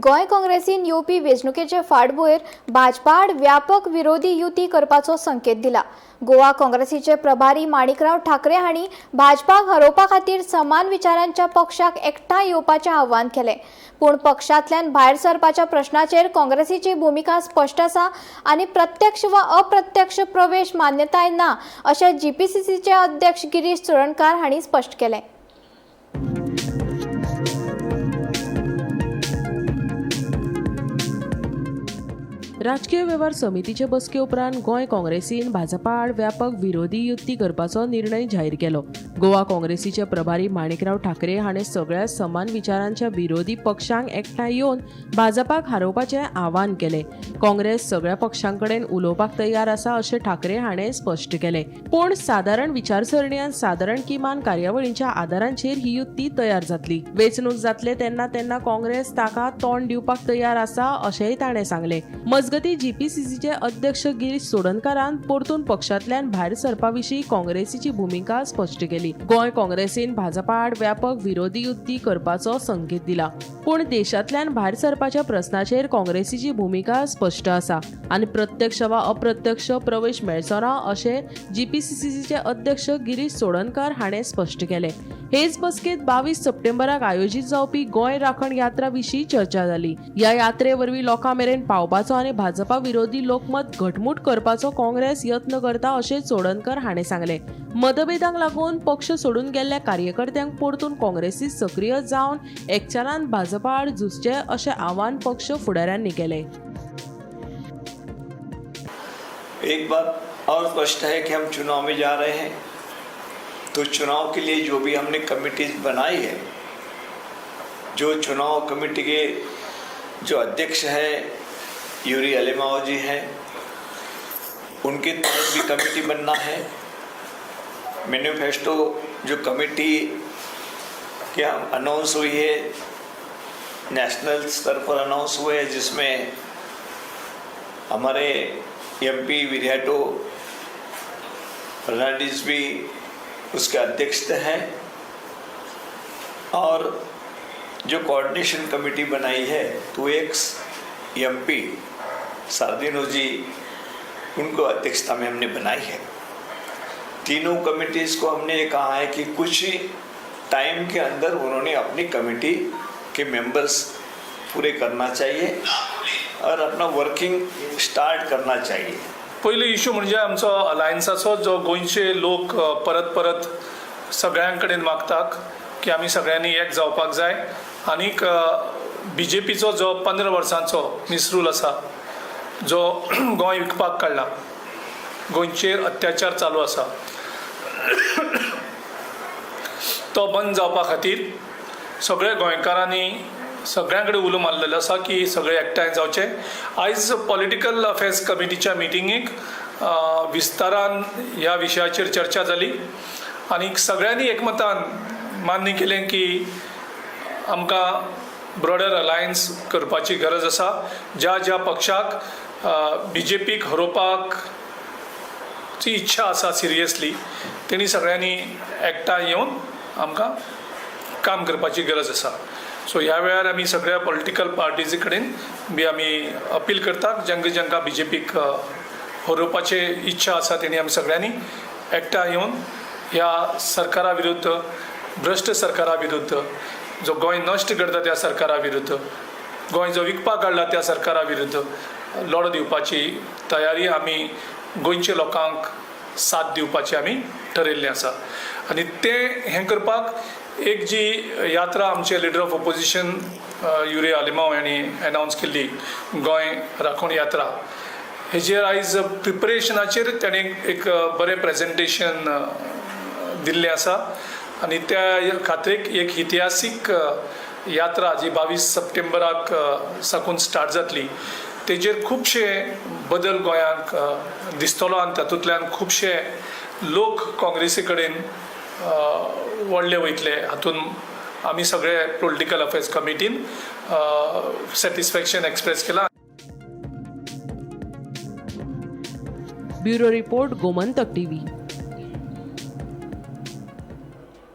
गोंय काँग्रेसीन येवपी वेंचणुकेचे फाटभुंयेर भाजपा आड व्यापक विरोधी युती करपाचो संकेत दिला. गोवा काँग्रेसीचे प्रभारी माणिकराव ठाकरे हांणी भाजपाक हरोवपा खातीर समान विचारांच्या पक्षाक एकठांय येवपाचें आवाहन केलें. पूण पक्षांतल्यान भायर सरपाच्या प्रश्नाचेर काँग्रेसीची भुमिका स्पश्ट आसा आनी प्रत्यक्ष वा अप्रत्यक्ष प्रवेश मान्यताय ना, अशें जीपीसीसीचे अध्यक्ष गिरीश चोडणकार हांणी स्पश्ट केलें. राजकीय वेव्हार समितीचे बसके उपरांत गोंय काँग्रेसीन भाजपा आड व्यापक विरोधी युती करपाचो निर्णय जाहीर केलो. गोवा काँग्रेसीचे प्रभारी माणिकराव ठाकरे हाणें सगळ्या समान विचारांच्या विरोधी पक्षांक एकठांय येवन भाजपाक हारोवपाचें आवाहन केलें. काँग्रेस सगळ्या पक्षां कडेन उलोवपाक तयार आसा, अशें ठाकरे हाणें स्पश्ट केलें. पूण सादारण विचारसरणी आनी सादारण किमान कार्यावळींच्या आदारांचेर ही युती तयार जातली. वेंचणूक जातले तेन्ना तेन्ना काँग्रेस ताका तोंड दिवपाक तयार आसा, अशेंय ताणें सांगलें. मजगतीं, जीपीसीसीचे अध्यक्ष गिरीश चोडणकारान परतून पक्षांतल्यान भायर सरपा विशीं काँग्रेसीची भुमिका स्पश्ट केली. गोंय काँग्रेसीन भाजपा आड व्यापक विरोधी युती करपाचो संकेत दिला, पूण देशांतल्यान भायर सरपाच्या प्रस्नाचेर काँग्रेसीची भुमिका स्पश्ट आसा आनी प्रत्यक्ष वा अप्रत्यक्ष प्रवेश मेळचो ना, अशें जीपीसीसीचे अध्यक्ष गिरीश चोडणकार हाणें स्पश्ट केलें. हेच बसकेंत 22 सप्टेंबराक आयोजीत जावपी गोंय राखण यात्रा विशीं चर्चा जाली. ह्या यात्रे वरवीं लोकां मेरेन पावपाचो आनी भाजपा विरोधी लोकमत घटमूट करपाचो काँग्रेस यत्न करता, अशें चोडणकर हाणें सांगलें. मतभेदांक लागून पक्ष सोडून गेल्ल्या कार्यकर्त्यांक परतून काँग्रेसीत सक्रीय जावन एकचारान भाजपा आड झुजचें, अशें आवाहन पक्ष फुडाऱ्यांनी केलें. एक बात और स्पष्ट है कि हम चुनाव में जा रहे हैं, तो चुनाव के लिए जो भी हमने कमिटीज बनाई है, जो चुनाव कमेटी के जो अध्यक्ष हैं, यूरी अलेमाओ जी हैं, उनके तहत भी कमेटी बनना है. मैनिफेस्टो जो कमेटी के अनाउंस हुई है, नेशनल स्तर पर अनाउंस हुए हैं, जिसमें हमारे एमपी विरियाटो फर्नांडिस भी उसके अध्यक्ष हैं और जो कोऑर्डिनेशन कमेटी बनाई है, तो एक्स एमपी सार्दिनो जी, उनको अध्यक्षता में हमने बनाई है. तीनों कमेटीज़ को हमने ये कहा है कि कुछ ही टाइम के अंदर उन्होंने अपनी कमेटी के मेंबर्स पूरे करना चाहिए और अपना वर्किंग स्टार्ट करना चाहिए. पयलो इशू म्हणजे आमचो अलायन्साचो, जो गोंयचे लोक परत परत सगळ्यां कडेन मागतात की आमी सगळ्यांनी एक जावपाक जाय. आनीक बीजेपीचो जो 15 वर्सांचो मिसरूल आसा, जो गोंय विकपाक काडला, गोंयचेर अत्याचार चालू आसा, तो बंद जावपा खातीर सगळ्या गोंयकारांनी सगळ्यां कडेन उलो मारलेलो आसा की सगळे एकठांय जावचे. आयज पॉलिटिकल अफेर्स कमिटीच्या मिटिंगेक विस्तारान ह्या विशयाचेर चर्चा जाली आनी सगळ्यांनी एकमतान मान्य केलें की आमकां ब्रॉडर अलायन्स करपाची गरज आसा. ज्या ज्या पक्षाक बीजेपीक हरोवपाक ची इच्छा आसा सिरियसली, तेणी सगळ्यांनी एकठांय येवन आमकां काम करपाची गरज आसा. सो ह्या वेळार आमी सगळ्या पॉलिटिकल पार्टीजी कडेन बी आमी अपील करतात, जांकां जांकां बीजेपीक हरोवपाची इच्छा आसा, तेणी आमी सगळ्यांनी एकठांय येवन ह्या सरकारा विरुद्ध, भ्रश्ट सरकारा विरुद्ध, जो गोंय नश्ट करता त्या सरकारा विरुद्ध, गोंय जो विकपाक काडला त्या सरकारा विरुद्ध लढो दिवपाची तयारी, आमी गोंयच्या लोकांक साथ दिवपाची आमी ठरयल्लें आसा. आनी तें हें करपाक एक जी यात्रा आमचे लिडर ऑफ ओपोजिशन युरी आलिमाव हांणी एनावन्स केल्ली, गोंय राखण यात्रा, हेजेर आयज प्रिपरेशनाचेर ताणें एक बरें प्रेजेंटेशन दिल्लें आसा. आनी त्या खातीर एक इतिहासीक यात्रा जी 22 सप्टेंबराक साकून स्टार्ट जातली, तेजेर खुबशे बदल गोंयांक दिसतलो आनी तातूंतल्यान खुबशे लोक काँग्रेसी कडेन वळ्ळे वयतले. हातूंत आमी सगळे पॉलिटिकल अफेर्स कमिटीन सॅटिस्फॅक्शन एक्सप्रेस केलां. Bureau report, Gomantak TV.